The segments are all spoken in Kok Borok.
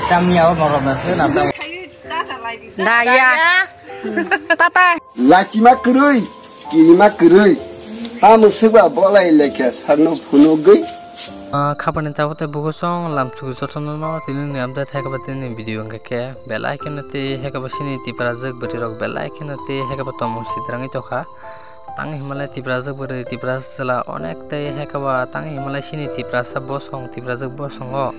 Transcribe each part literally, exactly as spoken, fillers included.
Tamni abo morok na se na ta. Daya. Tata. Lachima kwrwi, kirima kwrwi. Tamo swkba bolai lekha sakno phunugwi. Ah, khapani tabuk tei bugo song lam chuku jotono no tini ni update hai khe ba tini video hwnkhe khe belai kheno tei hai khe ba sini Tiprajwk bwrwi rok belai kheno tei hai khe ba tongmung sidrangwi tongkha. Tang hinmale Tiprajwk bwrwi, Tipra chwla onek tei hai khe ba tang hinmale sini Tiprasa bosong, Tiprajwk bosongo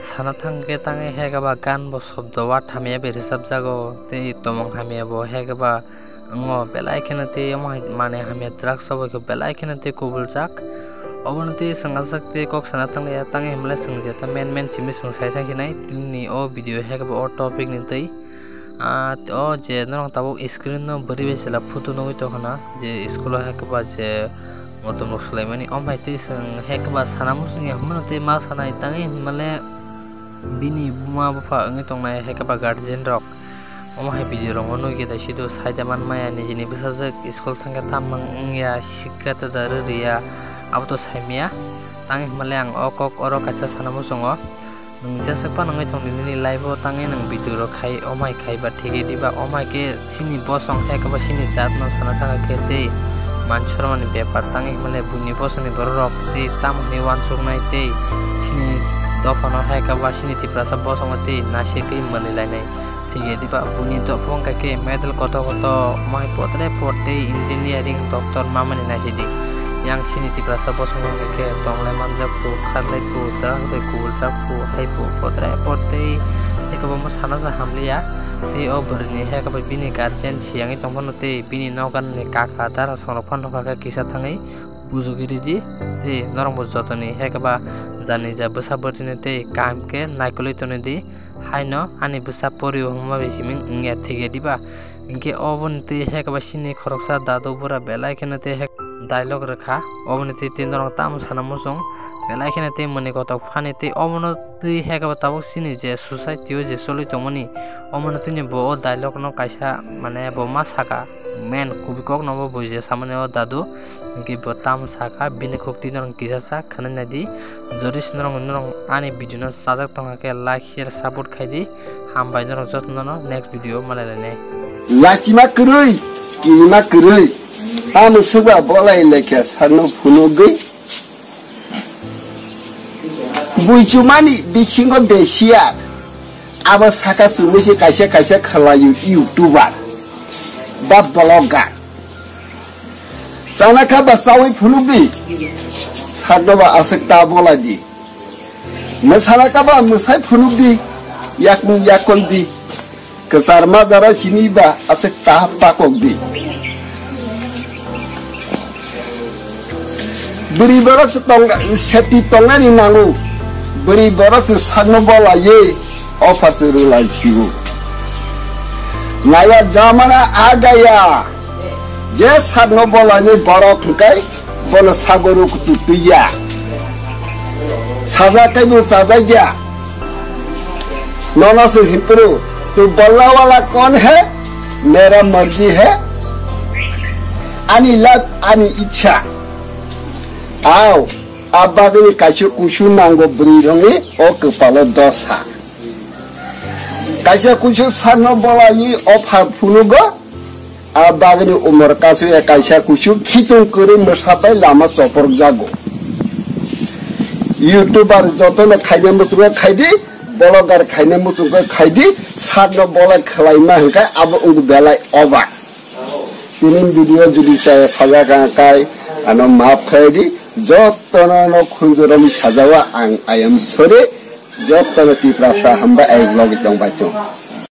sana thang khe tang hai khe ba gan bo sobdo wa thamya bai rwchapjago tei tomong hamya bo hai khe ba wngo belai kheno tei omo hai manwi hamya drugs rok bai khe belai kheno tei kubuljak. Obono tei chwng ajak tei kok sana thang ya tang hinmale chwng jeta men men simi chwng sai thang khe nai tini o video hai khe ba o topic ni tei. Ah, o je norok tabuk screen no bwrwi bai chwla photo nugwi tongkha na, je school o hai khe ba je motom rok swlaimani, o hai tei chwng hai khe ba sana muchungya hwnmano tei ma sanai tangwi hinmale bini buma bupha wngwi tongnai hai khe ba guardian rok. Omo hai video rok no nugwi khe dai sido saida man maya nijini bwsajwk school thang khe tam mang wngya, sikha da da rwrwya, abo to saimaya. Tangwi hinmale ang o kok oro kaisa sana muchungo. Nwng jeswk phano wngwi tongdi nini life o tangwi nwng video rok khai, omai khai ba thik di ba, omai khe chini bosong hai khe ba chini jat no sana thang khe tei mansormani bepar tangwi hinmale buini bosongni borok rok tei tamo hinwi uansuknai tei chini dophano hai khe ba chini Tiprasa bosongo tei naisingwi manwi lainai thik di ba, buini dophano khe medal koto koto mai potre potre engineering doctor mamani naisidi. Yang sini Tiprasa bosong wngkha khe tonglai manjak phu, kharlai phu, dang bai kubul jak phu, hai phu, potre potre hai khe bo sana sa hamliya. Tei o bwrwini hai khe bo bini guardian siyangwi tongphano tei bini nogarni kaka dara songrok phano nokha khe kisa thangwi bujugwi ridi. Tei norok bo jotoni hai khe ba jani ja bwsa bwrwini tei kaham khe naikolwi tonwi di. Haino ani bwsa porio hwnma bai siming wngya thik ya diba? Hinkhe oboni twi hai khe ba sini khoroksa dadu bura belai kheno tei hai dialogue rwkha. Oboni twi tei norok tamo sana muchung belai kheno tei mwnwi kotok phani tei obono twi hai khe ba tabuk sini je society o je choli tongmani omono tini bo o dialogue no kaisa mane bo ma saka men kubui kok no bo bui je samani o dadu. Hinkhe bo tamo sakha, bini khuk twi norok kisa sa khwnai nai di. Jodi se norok, norok ani video no sajak tongkha khe like, share, support khai di. Hambai norok jotono no next video malai lainai. Lachima kwrwi, kirima kwrwi. Tamo swkba bolai lekha sakno phunugwi. Buichumani bisingo besiya. Abo saka chumui se kaisa kaisa khwlaio YouTuber ba blogger. Chana kha ba chaui phunuk di, sakno ba aswk ta bolai di. Mwsana kha ba mwsai phunuk di, yakni yakol di. Kwchar majara simi ba aswk ta pakok di. Bwrwi borok se tong, safety tongnani nango. Bwrwi borok se sakno bolaiwi offer se rwlai phio. Naya jamana agaya. Je sakno bolainai borok hwnkhe bono sago rw kutu twiya. Saja kaibo chajakya. Nono se himpuru, tu bolla wala kon hai? Mera marji hai. Ani love, ani ichha. Aw, a bagwi kaisa kusu nango bwrwi rokni o kwpalo dosa. Kaisa kusu sakno bolaiwi offer phunugo, a bagwi umor kasu ya kaisa kusu khitung kwrwi mwsa bai lama choprok jago. YouTuber jotono khaina muchungo khaidi, blogger khaina muchungo khaidi, sakno bolai khwlaima hwnkhe abo wngkha belai over. Tini video jodi chaya sajak ang kai ano maaf khaidi, jotono no khunjurom sajawa ang, I am sorry, jotono Tiprasa hambai ai vlog tong bai tong.